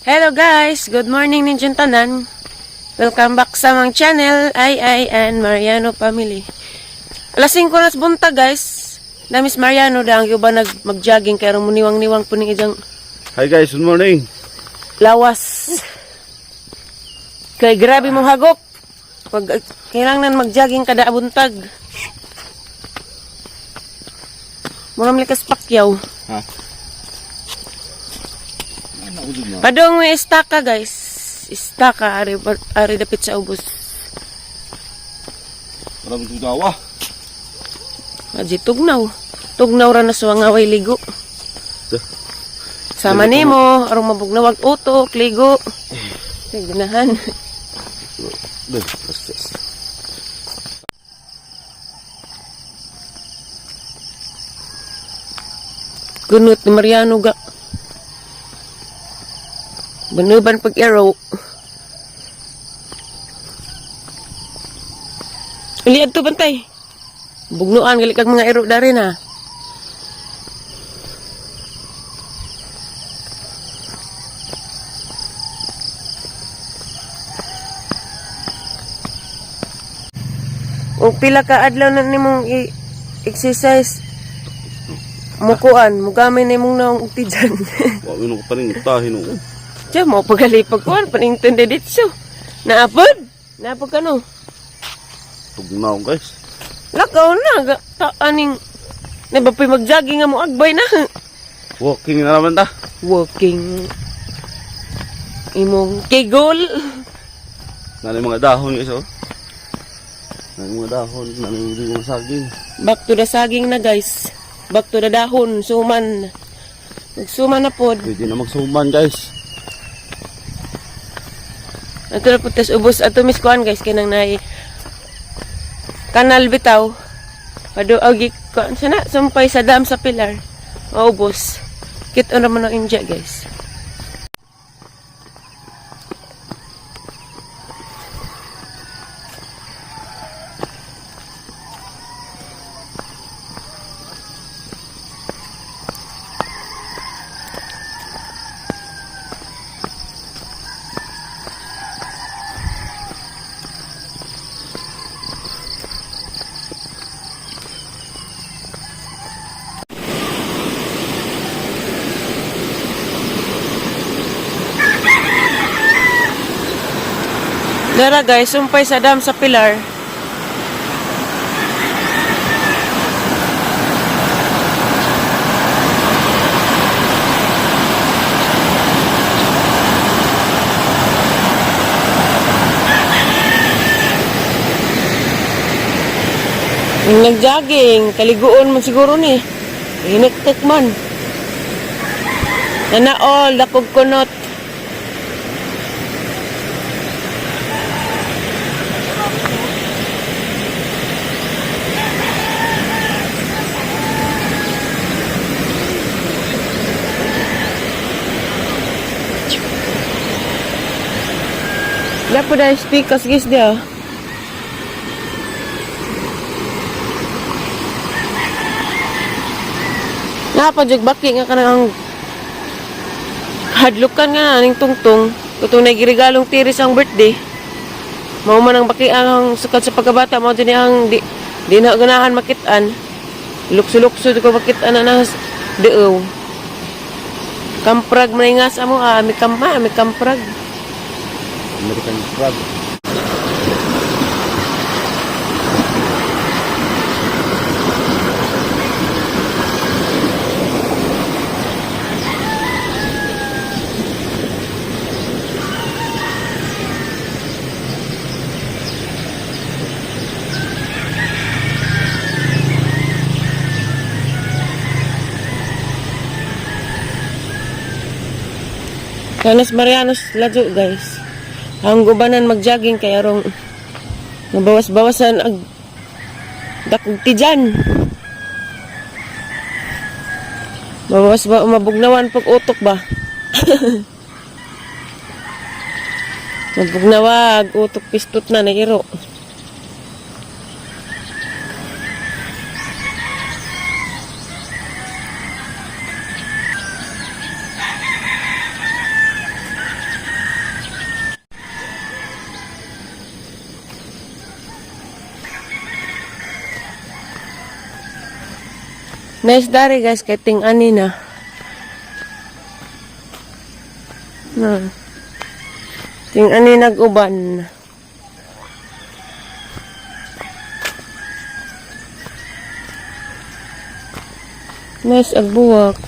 Hello guys! Good morning ninyong tanan. Welcome back sa among channel, Ai Ai and Mariano Family. Alas 5 nas buntag, guys. Na Miss Mariano da ang iba nag mag-jogging kay aron muniwang-niwang po ning iyang Hi guys, good morning. Lawas. Kay grabe mong hagok. Pag kailangan mag-jogging kada buntag. Mura likas pakyaw. Ha? Ano ulo na? Padong may istaka, guys. Istaka ari ari dapit sa ubos. Maraming tugawa. Aji tugnaw. Tugnaw ra na sa nga way ligo. Sama nimo aron mabugnawag utok, ligo. Kay ganahan. Basta. Gunot ni Mariano ga. Banuban pag arrow. Uli adto, bantay. Bugnuan gali kag mga ero dari na. O pila ka adlaw na nimong i-exercise, mukuan, mugamay na imong naong tijan. Wa mo ko paning tahin no. Diyan mo pagalipag kuan panington ditso. Naapod? Naapod ka no? Tugnaw, guys. Lakaw na ga, ta, aning nabapay mag-jogging nga mo agbay na. Walking na naman ta. Walking imong kigol. Nani mga dahon, guys, oh. Nani mga dahon, nani mga saging. Back to the saging na, guys. Back to the dahon, suman. Magsuman na pod. Pwede na magsuman, guys. Ato na po tas ubos ato mis kuan, guys, kanang nay kanal bitaw. Pado agi kuan sana sumpay sa dam sa pilar. Maubos. Kit na man ang inja, guys. Dara guys, sumpay sa dam sa pilar. Yung nag-jogging, kaliguon man siguro ni. Hinektek man. Nanaol, dakog kunot. Wala po dahil speakers, guys, dia. Napajag baki nga kanang hadlukan nga na ning tungtong. Kutong nagirigalong tiris ang birthday. Mao man ang baki ang sukad sa pagkabata, mao din ang di na ganahan makitaan. Lukso-lukso di ko makitaan na nas deew. Kamprag man nga sa mo, ah, ami kampa, ami kamprag. American frog. Kanas Marianos ladyo, guys. Ang gubanan mag-jogging kay arong mabawas-bawasan ag dakog tijan. Mabawas ba mabugnawan pag utok ba? Mabugnawag utok pistot na nairo. Nice dari guys, kay ting-ani na. Na. Ting-ani nag-uban. Nice agbuwak.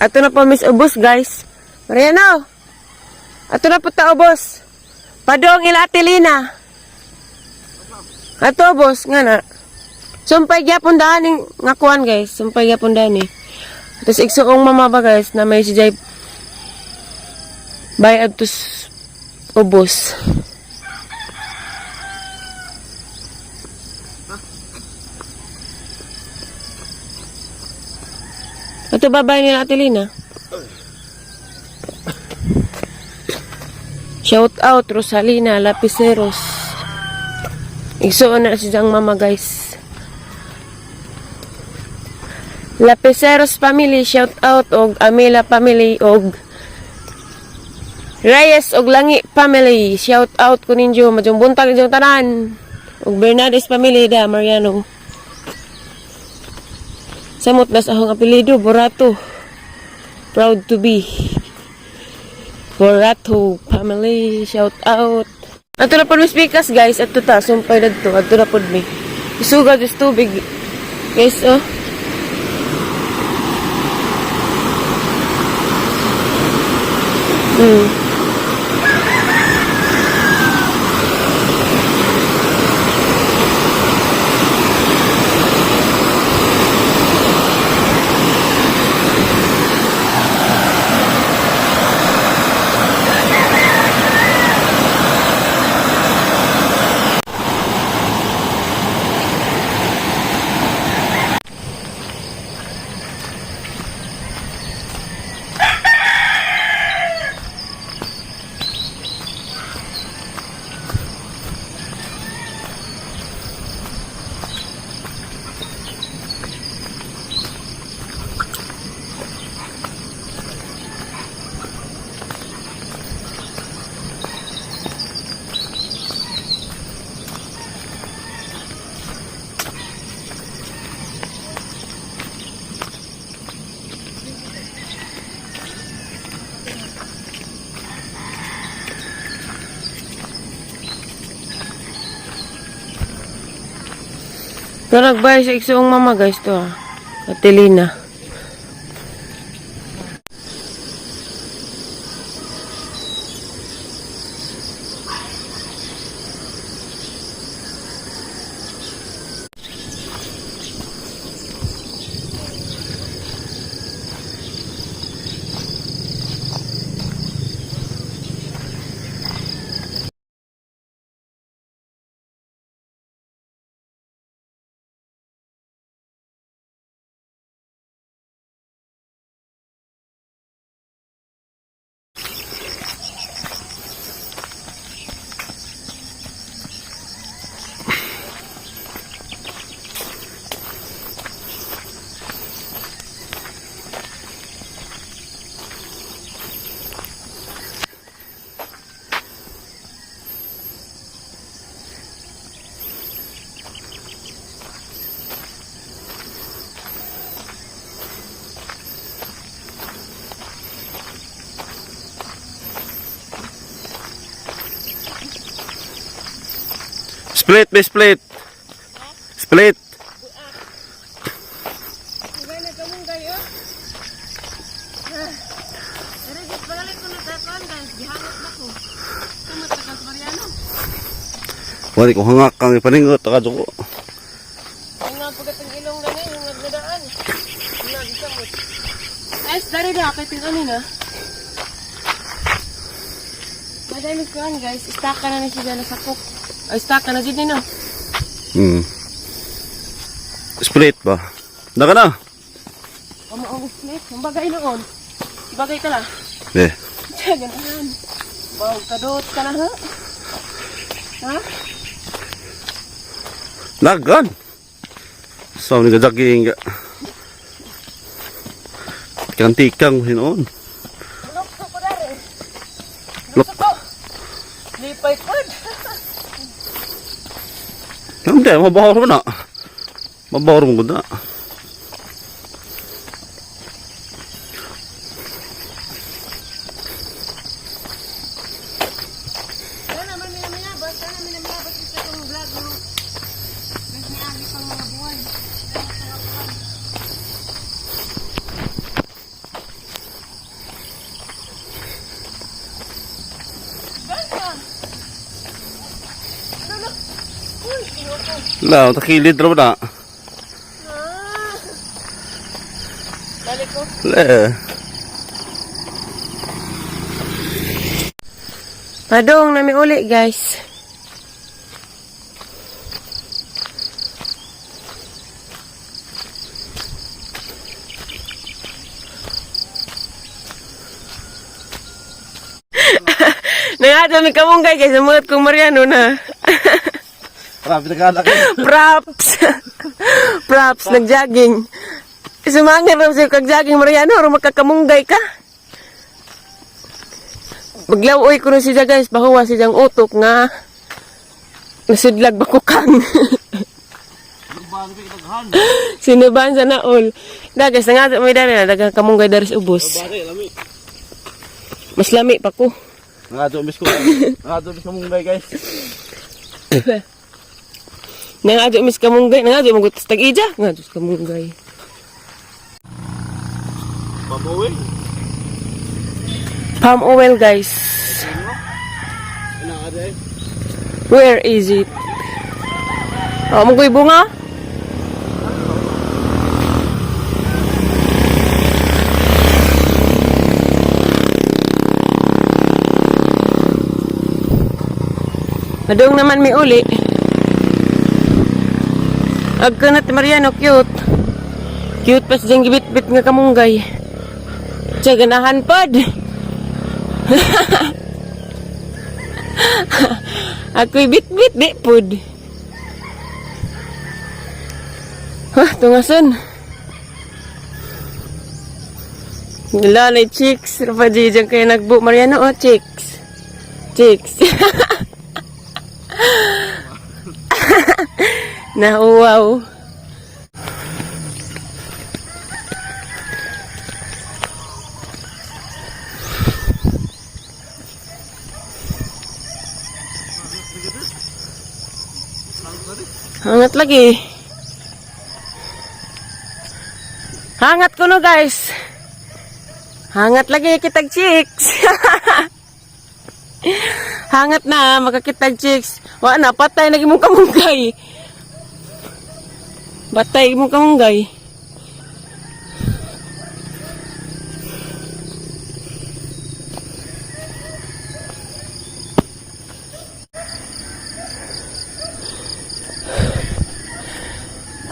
Ato na po Miss Ubos, guys. Mariano. Ato na po ta ubos. Padong ila Ate Lina. Ato ubos nga na. Sumpay gyapon daan ning nga kuan guys. Sumpay gyapon daan eh. Tapos igsuong mama ba guys na may si Jay bay adtos ubos. Ato babay nila Ate Lina. Shout out Rosalina Lapiceros. Igsuon na si Jang mama guys. Lapiceros family shout out og Amela family og Reyes og Langi family shout out ko ninyo madyong buntag ninyong tanan og Bernardes family da Mariano. Samot na sa akong apelyido, Borato. Proud to be Borato family. Shout out. Ato na po mi speakers guys. Ato ta, sumpay na to. Ato na po mi. Isugad is tubig. Guys, oh. Pero nagbay sa igsuong mama guys to ah. Ate Lina. Split, may split. Split. Wari ko hangak kang ipaningot ka ko. Ang nga pagkat ang ilong na ngayon, yung nagdadaan. Nagsamot. Guys, dari na, kay ano na. Madami ko yan, guys. Istaka na ni siya na sa cook. Ay, istaka na dyan no. Split ba? Naka na. Amo ang split. Ang bagay noon. Bagay ka lang. Eh. Tiyan, ganahan. Baw, kadot ka na, ha? Ha? Dagan. So ni jogging ka. Tikang-tikang hinoon. Lukso ko dari. Luk. Lukso ko. Lipay ko. Hindi, mabahor mo na. Mabahor mo na. Sana man minamiyabas, sana minamiyabas sa itong vlog mo. Mas niagi pang mga buwan. Ganda! Ano na? Uy, kinoko. La, takilid ra ba na? Ah! Balik ko. Le. Padong nami uli, guys. Nangada mi kamunggay guys, namulat kong Mariano na. Grabe na kanak. Props. Props, nagjogging. Sumangir na siya kag jogging Mariano, aron makakamunggay ka. Maglawoy ko na siya guys, bahuwa siya utok nga nasudlag bakukang. Sinuban sa naol. Da guys, nga may dari na daghang kamunggay dari sa ubos. Mas lami pa ko. Nangadto mis ko. Nangadto mis kamunggay guys. Nangadyo mis kamunggay, nangadyo magutas tag-ija, nangadyo kamunggay. Babawi. Palm oil guys. Ina ade. Where is it? Oh, mo bunga? Madung naman may uli. Agkanat Mariano, cute. Cute pa siyang gibit-bit nga kamunggay. Siya, ganahan pod. Ako'y bit-bit, di pod. Ha, tungasan. Wala na chicks. Rapaji, dyan kayo nagbu. Mariano, oh, chicks. Chicks. Nauwaw. Hangat lagi. Hangat ko no guys. Hangat lagi kitag chicks. Hangat na makakitag chicks. Wa na patay lagi mong kamunggay. Batay mong kamunggay.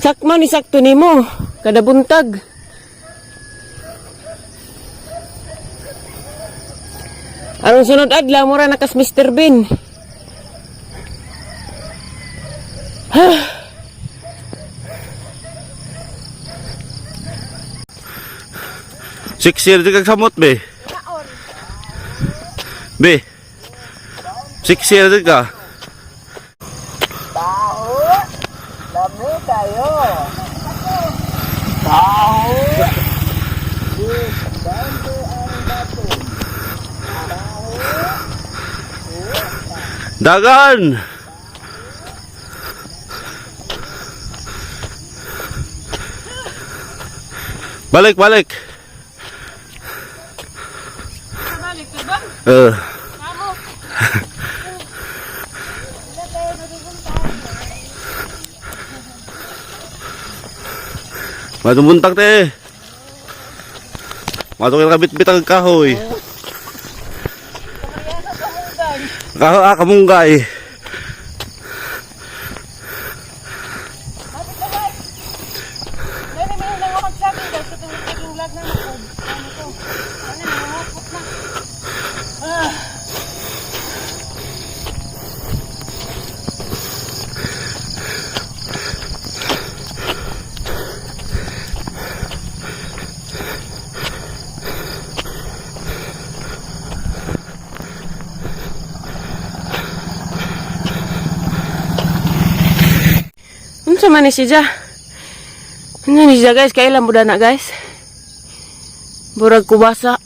Sakma ni sakto nimo kada buntag. Aron sunod adlaw mura na kas Mr. Bean. 6 years kag samot be. Be. 6 years ka. Lami kayo. Tao. Dagan. Balik, balik. Balik ba? Eh, Amo. Madumuntag te. Matukil ka bitbit ang kahoy. Kahoy ah, kamunggay. Dali may lang ako magsabi guys sa itong naging vlog na ako. Ano to? Ano na? Na. Ah. Unsa man ni siya? Ano ni siya, guys? Kailan mo na, guys? Burag kubasa.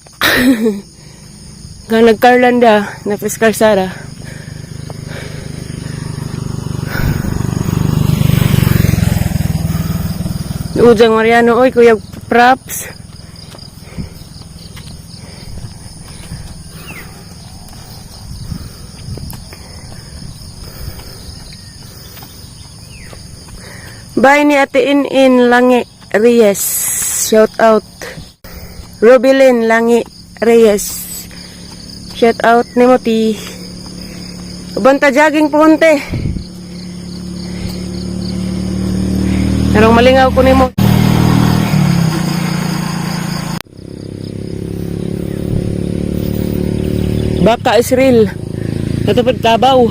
Nga nagkarlanda, na Sara. Ujang Mariano, oy, kuya props. Bye ni Ate In Langi Reyes. Shout out. Rubilin Langi Reyes. Shout out ni Moti. Ubanta jogging po hunte. Karong malingaw ko nimo. Baka Israel. Natupad kabaw.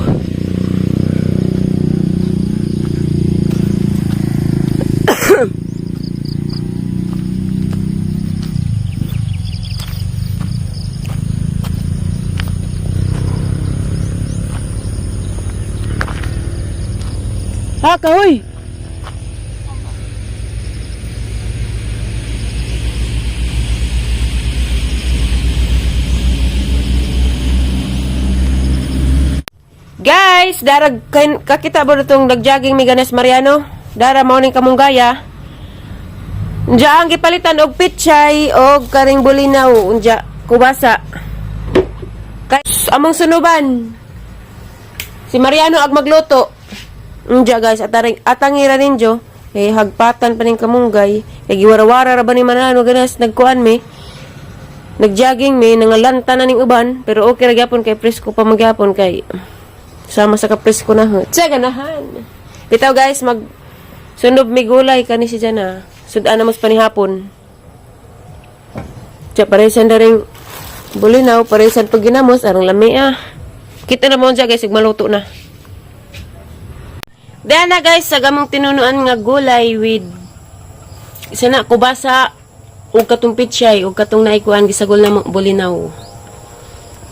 Ha, kahoy! Guys, darag kakita ba itong nagjogging mi Ganes Mariano? Dara mao ning kamunggaya. Unja ang gipalitan og pichay og karing bulinaw unja kubasa. Kay among sunuban. Si Mariano ag magluto. Unja guys, ataring atangira ninyo kay hagpatan pa ning kamunggay. Kay giwarawara ra ba ni Mariano ganas nagkuan mi. Nagjogging mi nangalanta na ning uban pero okay ra gyapon kay presko pa magyapon kay sama sa kapresko na ho. Tsa, ganahan. Bitaw guys, mag sunob mi gulay kani si Jana. Sudan na mas panihapon. Tsa, paresan na rin bulinaw, paresan pag ginamos, arang lami ah. Kita na mo siya guys, maluto na. Dahil na guys, sa gamong tinunuan nga gulay with isa na, kubasa, ug katong pichay, ug katong naikuan, gisagol na mo bulinaw.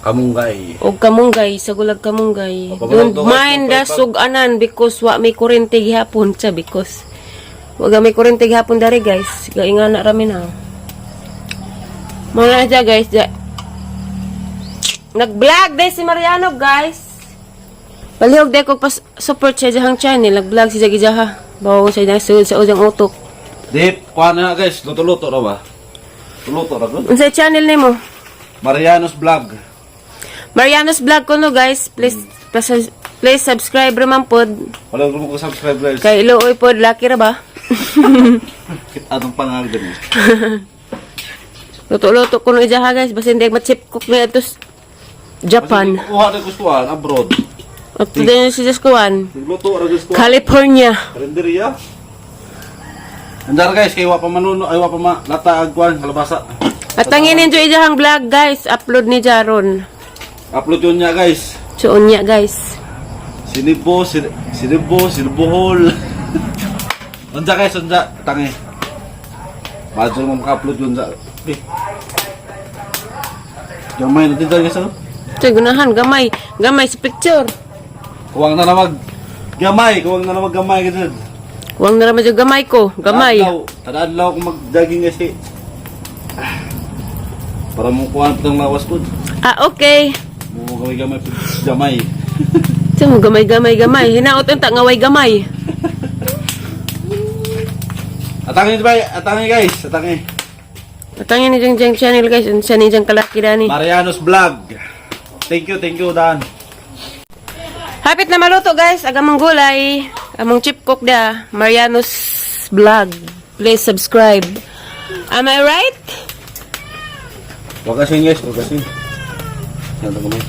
Kamunggay. Og kamunggay, sa gulag kamunggay. O, Don't pabalik to, guys, mind the suganan because wa may kurente gihapon sa because wa may kurente gihapon dari guys. Gainga na rami na. Muna siya guys. Ja. Nag-vlog day si Mariano guys. Palihog day ko pas support siya diyang channel. Nag-vlog siya gijaha. Bawo siya diyang sud sa ujang utok. Dip, kuha na guys. Luto-luto ra ba? Luto ra gud. Unsay channel nimo? Mariano's Vlog. Mariano's Vlog ko no guys. Please please, please subscribe raman pod. Wala ko subscribe guys. Kay iluoy pod lucky ra ba? Anong pangalan din? Luto-luto ko no ijaha guys, basta hindi ma-chip cook na ito Japan. Kuha na gustuhan abroad. At din si Jaskuan. Nagluto ra guys ko. California. Karinderya. Andar guys, kay wa pa manuno, ay wa pa ma lata ag kuan kalabasa. At ang enjoy ijahang vlog guys, upload ni Jaron. Upload yun niya guys. So unya guys. Sinibo, sinibo, sinibohol. Unsa guys, unsa tangi. Madyo mo maka-upload yun sa. Eh. Gamay na dito guys ano? So gunahan gamay, gamay sa picture. Kuwang na namag gamay, kuwang na namag gamay guys. Huwag na naman yung gamay ko, gamay. Tadadlaw kung mag-jogging kasi. Ah. Para mo kuha itong lawas ko. Ah, okay. Mo gamay gamay gamay. So mo gamay gamay gamay. Hinaot unta ngaway gamay. Atangin ba? Atangin guys, atangin. At ang ini jang jang channel guys, unsa ni jang kalaki dani. Mariano's Vlog. Thank you Dan. Hapit na maluto guys, agamong gulay, among chip cook da, Mariano's Vlog. Please subscribe. Am I right? Wagasin guys, wagasin. Yan gamay.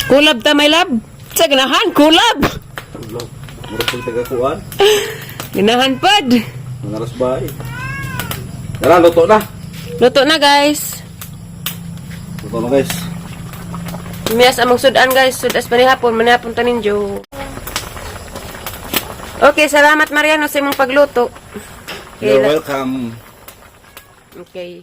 Kulab ta my love. Sa ganahan, kulab. Murag pag tagakuan. Ganahan pod. Manaras ba eh. Tara, luto na. Luto na guys. Luto na guys. Miyas among sudan guys, sudas panihapon, manihapon ta ninyo. Okay, salamat Mariano sa imong pagluto. You're welcome. Okay.